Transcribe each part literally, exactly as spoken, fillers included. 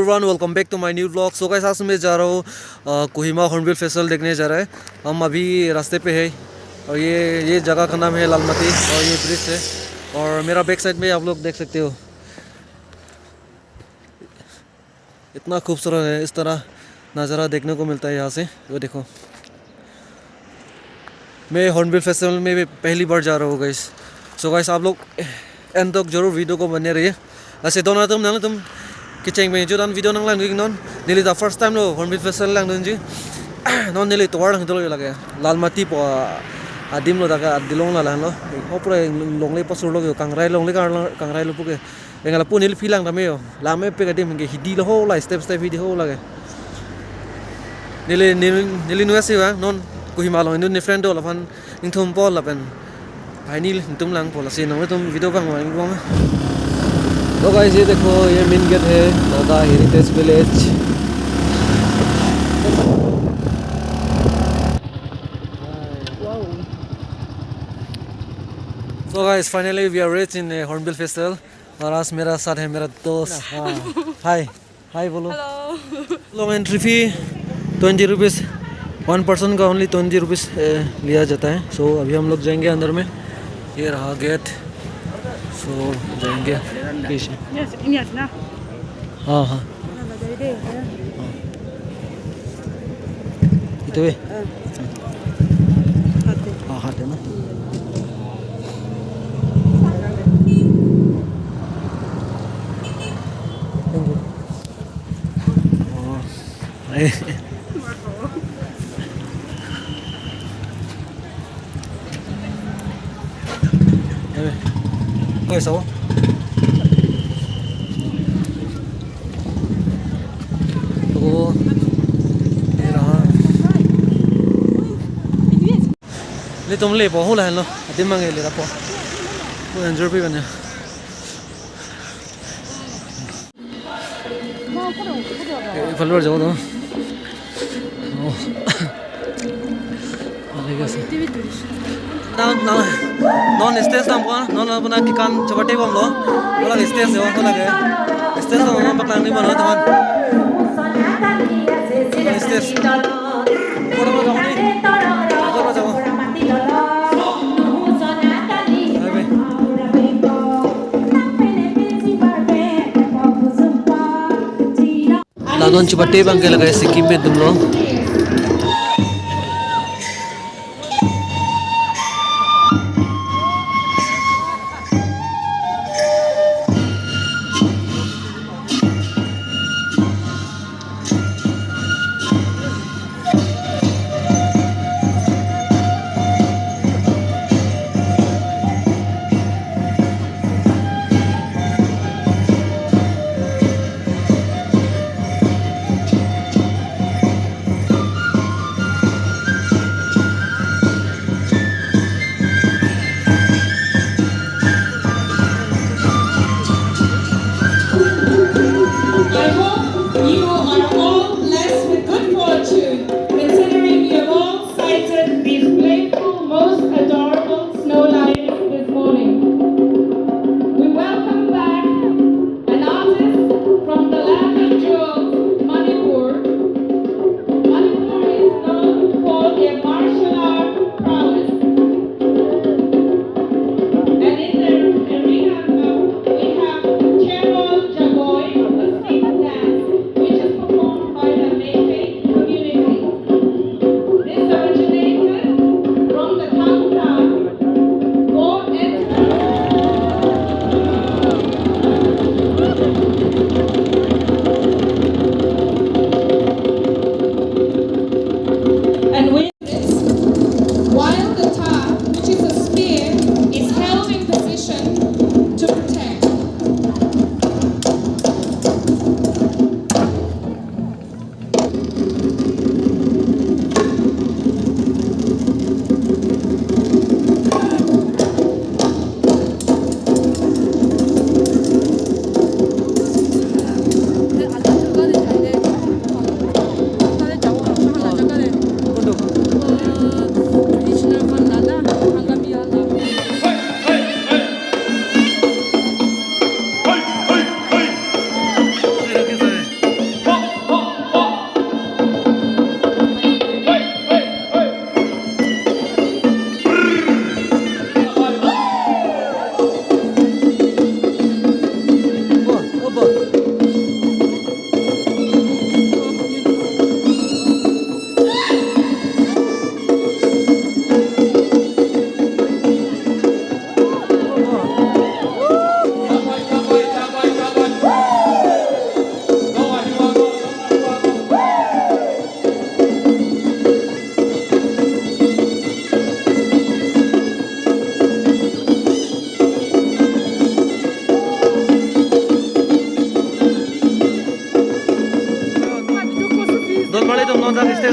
Everyone, welcome back to my new vlog. So guys, आज मैं जा रहा हूँ, अ, कोहिमा Hornbill Festival देखने जा रहा है। हम अभी रास्ते पे है और ये, ये जगह का नाम है लालमाटी और ये ब्रिज है। और मेरा बैक साइड में आप लोग देख सकते हो, इतना खूबसूरत है, इस तरह नज़ारा देखने को मिलता है यहाँ से। वो देखो, मैं Hornbill Festival में भी पहली बार जा रहा हूँ guys। So guys, आप लोग एंड तक जरूर वीडियो को बने रहिए। Lasi don atum nangtum kecheng pen judan video nanglang ding non. Neli ta first time lo Hornbill Festival langdunji. Non neli tovar lang dolo lake. Lalmati pu adim lo, dak adilong la lang lo. Opre longle pasur lo, Kangrai longle, Kangrai lo puke. Bengal pu neli phi lang tame yo. Lame pe adim ke hidi lo ho la, step step hidi ho lake. Neli, neli, neli nuya si bang non Kohima along inut ne friend do, laphan ingthum po lapen hai nelitum lang po, lasi nangtum video bang bang bang. तो गाइस, ये देखो, ये main gate है Naga heritage village. So guys, finally we are reached in a Hornbill Festival. और आज मेरा साथ है मेरा दोस्त। हाँ, हाय, हाय बोलो। Hello. Long entry fee twenty rupees, one person का only twenty rupees, ए, लिया जाता है। So अभी हम लोग जाएंगे अंदर में। ये रहा गेट। So जाएंगे पीछे। Yes, yes, ना। हाँ, हाँ। Itu eh. Ah. Hati. Ah, hati na. Thank you. Oh. Eh. Oi, sao? Oh. Ira. Nelitum lepo hula lo. Adim mang le lapo. Ko enjoy pi banya. এ-, এইফালে যাব ন? অ। অ, ঠিক আছে। Non, non, non stage dam ko, non, non, puna kikan chapate bomlo. Bola stage ho, bola ke. Stage ho, non, paklang ni bola, teman. Stage. ऊपर में जाओ नहीं। ऊपर में जाओ। अरे भाई। Lanon chupate bang ke lagai Sikkim pen atum lo.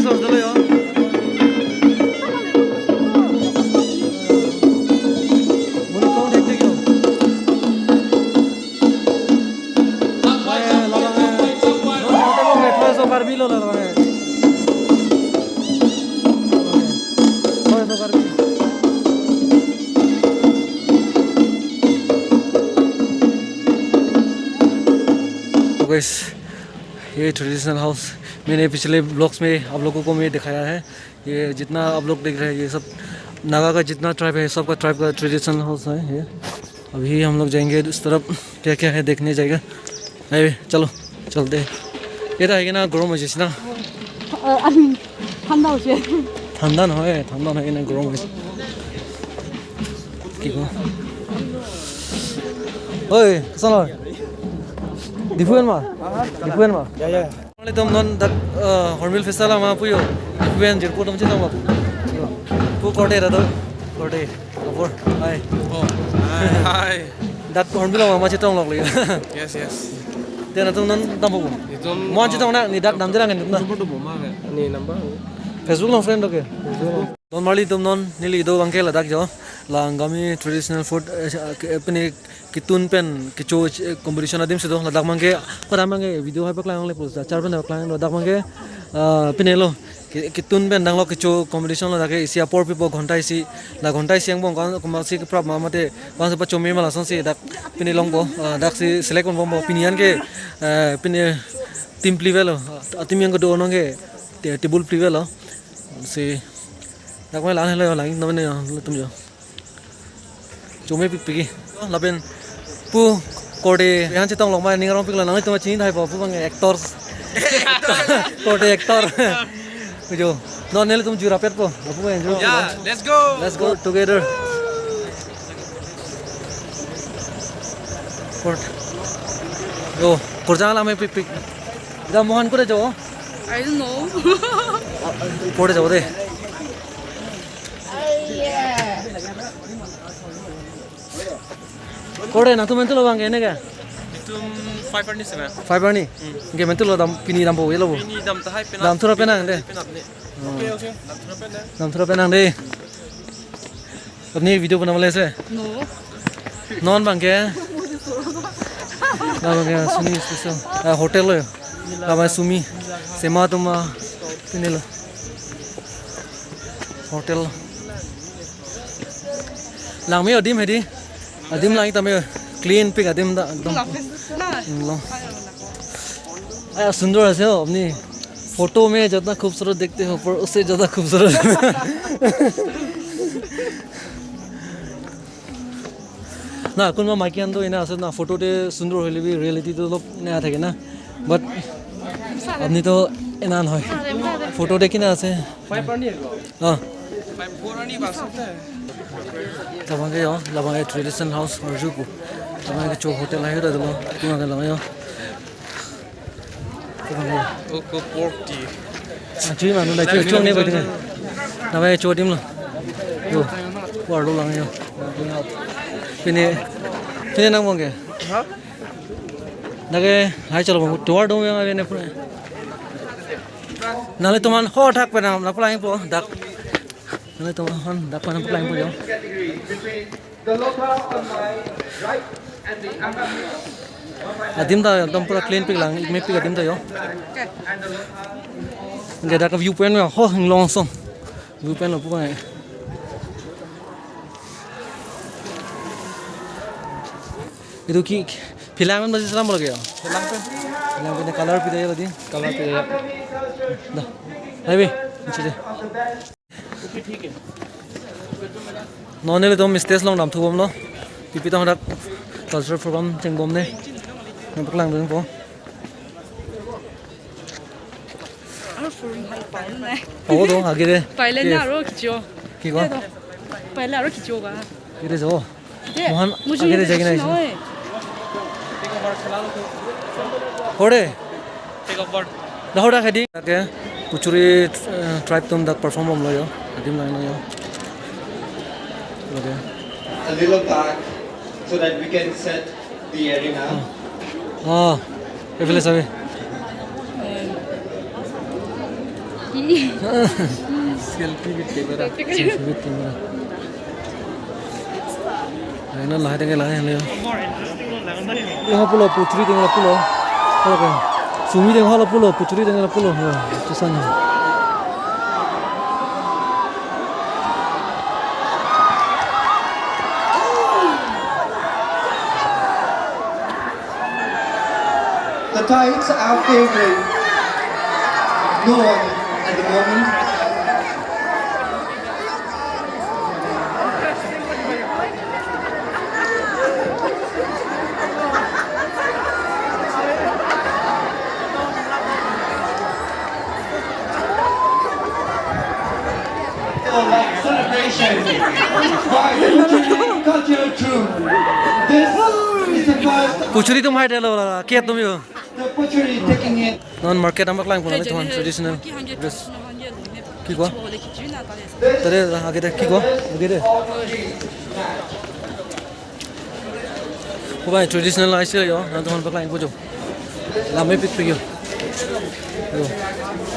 Dos dolo yo. Muni kong dek dek yo. Eh, labang eh. Dos dek dek, eh, thoi so Karbi lo labang eh. Thoi so Karbi. तो गाइस, ये traditional house मैंने पिछले ब्लॉग्स में आप लोगों को मैं दिखाया है। ये जितना आप लोग देख रहे हैं, ये सब नागा का जितना ट्राइब है, सबका ट्राइब का ट्रेडिशनल हाउस है ये। अभी हम लोग जाएंगे उस तरफ, क्या क्या है देखने जाएगा। अरे चलो, चलते हैं। এটা হয় কিনা গৰম হৈছে না? আহ, ঠাণ্ডা হৈছে। ঠাণ্ডা নহয়, ঠাণ্ডা নহয়, কিনা গৰম হৈছে। কি কওঁ? Oi, kesana. Dipuan ma? Dipuan ma? Ya, ya. Malitum non dak, eh, Hornbill Festival ama puyo. Dipuan jirpo atum chetong lok. Pu korte ra do. Korte. Apor. Hai. Oh. Hai. Dak Hornbill ama chetong lok le. Yes, yes. Te latum non dampo. Itum, mo chetong na, ni dak damde lang na. Number tu bo ma. Ni number. Facebook along friend oke. Don marli atum non neli do abangke ladak jo. La Angami traditional food, eh, ke-, pini kitun pen kecho, eh, competition adim si do. Ladak abangke, pada abangke video hai paklang le pus. Achar pen paklang ladak abangke, ah, pini lo. Ki-, kitun pen danglo kecho competition lo dak ke isi apor pipo ghonta isi. La ghonta isi angbong kon koma si prap ma mate kon si pachome ma lasonsi dak pini longpo, ah, dak si select ponbompo pini an ke, eh, pini team phli avelo. Ah, team yang kedo nong ke te-, table phli avelo. Si dak mai lan helo lang namanya lo tum jo. Chomepik pik ke. Lapen pu korte han chetong lok ma ning arong pik lo nang itum chini thai po pu abang actors. Korte actor. Jo. Non nelitum jurapet po. Apu abang jo. Yeah, let's go. Let's go together. Kort. Jo, korjang lamepik pik. Da mohan kore jo. I don't know. Kore jo de. Kore nangtum mentu lo abangke ne ke? Itum five arni sema. Five arni? Hmm. Ke mentu lo dam pini dampo avelo bo. Pini dam tahai penap. Dam thura penang de. Penap ne. Hmm. Okay, okay. Dam thura penang. Dam thura penang de. Apni video banane wale se? No. Non abangke. Labang ke Sumi special. Ah, hotel lo. Labang Sumi. Sema atum pini lo. Hotel. Langme adim hedi. Adim lang tame clean pik adim da ekdom. Lo. Aya sundor ase ho apni. Photo में जितना खूबसूरत दिखते हो, पर उससे ज्यादा खूबसूरत। Na, kunba maiki an do ena ase na, photo te sundor hoile bi reality to olop naya thake na. But apni to ena nohoi. Photo te kina ase. Five arni ego. Ah. Five, four arni bas hote. Labang ke yo, labang ke traditional house arju pu. Labang ke cho hotel ahi ra dolo. Tima ke labang yo. Labang ke. Oko pork tea. Ah, chui manu na chui chuang ne baiting. Labang ke cho adim lo. Yo. War lo lang yo. Pini, pini nang abangke. Ha? Lake hai chalo bang, tovar dong yang ave ne pura. Nanglitum an ho thak penang, na pulang po, dak. Nanglitum an dak penang pulang po jo. Adim ta ekdom pura clean pik lang, ik me pik adim ta jo. Nge dak view point ho hinglong song. View point lo pu bang. Itu ki philang pen basi salam lagi ya? Philang pen. Philang pen color pi de lagi. Color pi de. Dah. Hai be, niche de. Non nelitum stage along damthu bomlo. Pipi tong dak cultural program chengbom ne. Nang paklang dun po. Aro forum hai paile nai. Paile do, agire. Paile na aro kicho. Ki ko? Paile aro kicho ba. Agire jo. De, Mohan, mujhe agire jagi nai. Hore. Take a bird. Dah hore khadi. Lake, Kuchuri, eh, tribe atum dak perform bomlo yo. Adim lang lo yo. Lake. A little back so that we can set the arena. Ah, এইফালে চাবি। Selfie with camera. Selfie with camera. Laina lahai tangke lahai le. Yang pulo, puchuri tangke pulo. Oke. Sumi tangke hala pulo, puchuri tangke pulo. Ya, itu sana. The tides are favoring no one at the moment. Celebration by the Kuchuri Cultural Troupe. This is the first Kuchuri atum hai delo la, kiat atum yo. The Kuchuri taking it. Non market amak lang pon, traditional dress. Ki kowa? Tare age de, ki kowa? Age de. Kobai traditional aise yo, non atum paklang po jo. Lamepik pik yo. Yo.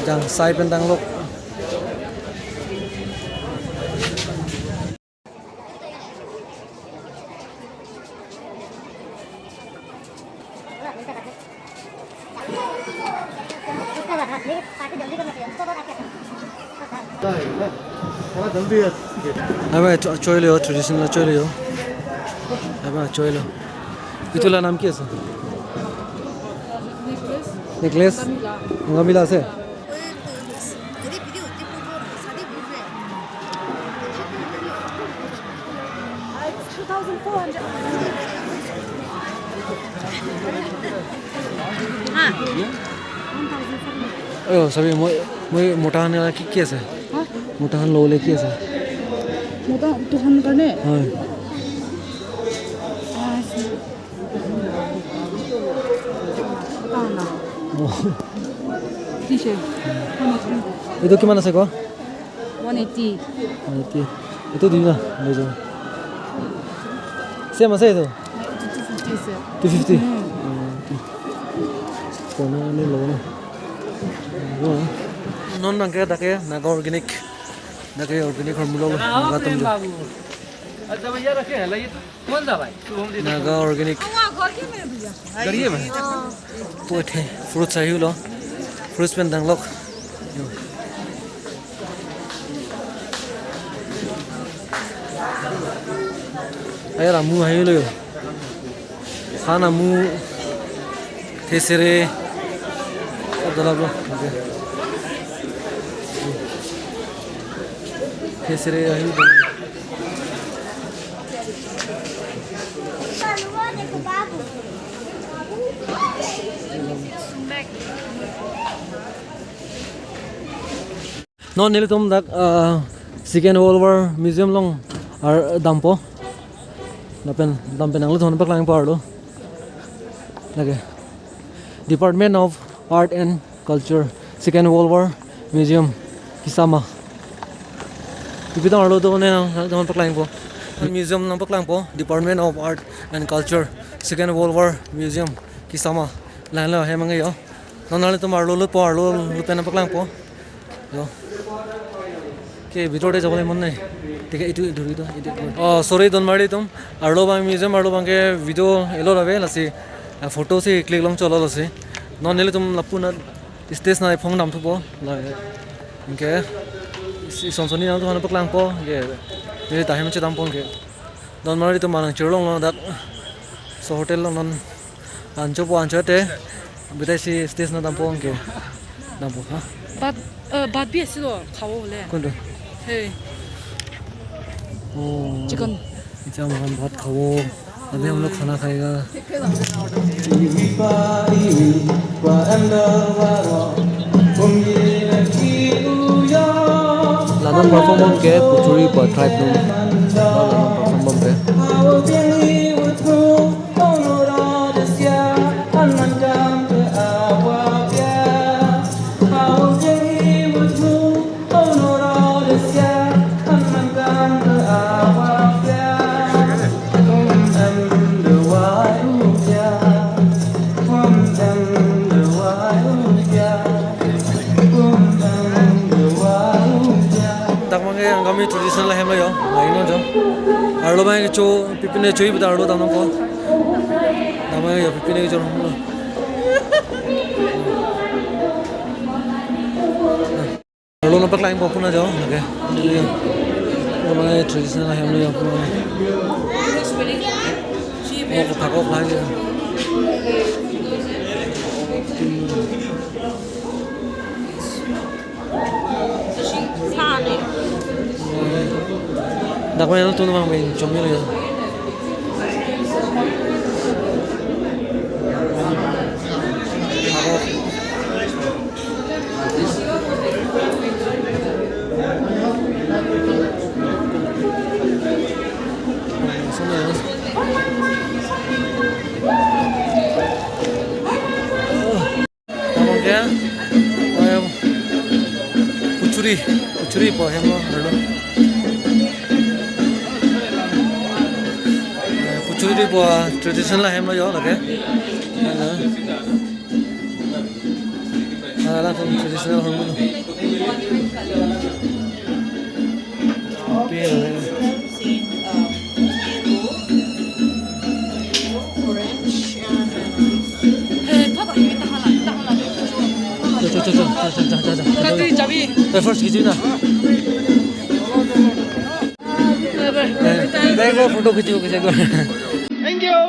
Jang sai pen danglok. Abe cho-, choi lo, traditional choi lo. Abe choi lo. Itu la nam ki ase? Necklace? Gamila ase? Two thousand four hundred. Ha? One thousand seven hundred. Ayo, sabi, moi, moi mota khan ki, ki ase? Ha? Mota khan lole ki ase? Mota, mota khan karne? Hoi. Ah, I see. Mota khan na. Oh. T-shirt. How much? Itu kiman ase kowa? One eighty. One eighty. Itu di na, loi jabo. Same ase itu? Itu two fifty ase. Two fifty? Hmm. Oh, okay. Kono ni lo na. Oh. Non nangke dak ke Naga Organic. Dak ke organic hormulo lo. Naga atum jo. Naga Organic. Gari hai bhai? Pute fruits ahi lo. Fruits pen danglok. Ayar amu ahi lo yo. Han amu, thesere. Dalablo. Thesere ahi lo. Non nelitum dak, ah, Second World War Museum along ar dampo. Lapen dam pen nanglitumphan paklang po arlo. Lake Department of Art and Culture, Second World War Museum, Kisama. Ipi tang arlo do ne nangtumphan paklang po. Museum nangpaklang po, Department of Art and Culture, Second World War Museum, Kisama. Lahenlo hem nangji yo. Non nanglitum arlo lut po, arlo lut pen nangpaklang po. Yo. Ke, bhitor te jabole mon nai. Thik hai, itu dhuri do, itu. Oh, sorry, don marli atum. Arlo abang museum, arlo abangke video allow ave, lasi, ah, photo si click long cholo lasi. Non nelitum lapu na stage na iphong damthupo. La, anke, isi son sonni nangtumphan paklang po, ke. Neli tahai manche dampo ke. Don marli atum, manang chirlong lo dak. So hotel along non ancho po, ancho te. Bidai si stage na dampo anke. Dampo, ha? Bhat, eh, bhat bhi ase to, khabo bole. Konto? Hey. Oh. Chicken. Icha mohan bhat khabo. Abhi hum log khana khayega. La non perform bom ke, Kuchuri pu tribe atum. La non perform bom ke. Traditional ahem lo yo, lain lo jo. Arlo bang kecho, pipine choi beta arlo damnang ko. Damnang yo, pipine kecho lo. Arlo nampak lain ko puna jo, oke. Arlo bang traditional ahem lo yo puna. Mo ko phakok lain jo. Sani. Dak main tu nang main chomil ya. Sana ya. Tangke, eh, kuchuri, kuchuri po hem lo, arlo. Eh, kuchuri po, ah, traditional ahem lo yo, lake. Ano. Ala traditional ahem lo. Pil. Cho, cho, cho, cho. Kati jabi. Eh, first kichu na. Eh, eh, photo kichu, kichu. Thank you.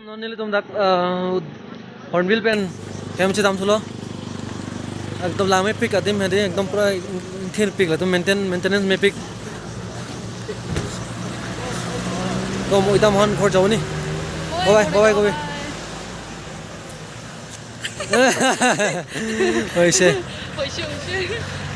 Non nelitum dak, eh, Hornbill pen hem chedam thulo. Ekdom lang mepik adim hedi, ekdom pura thir pik latum maintain, maintenance mepik. To mo itam hon khor jawni. Bye bye, bye bye, bye bye. Hoise. Hoise, hoise.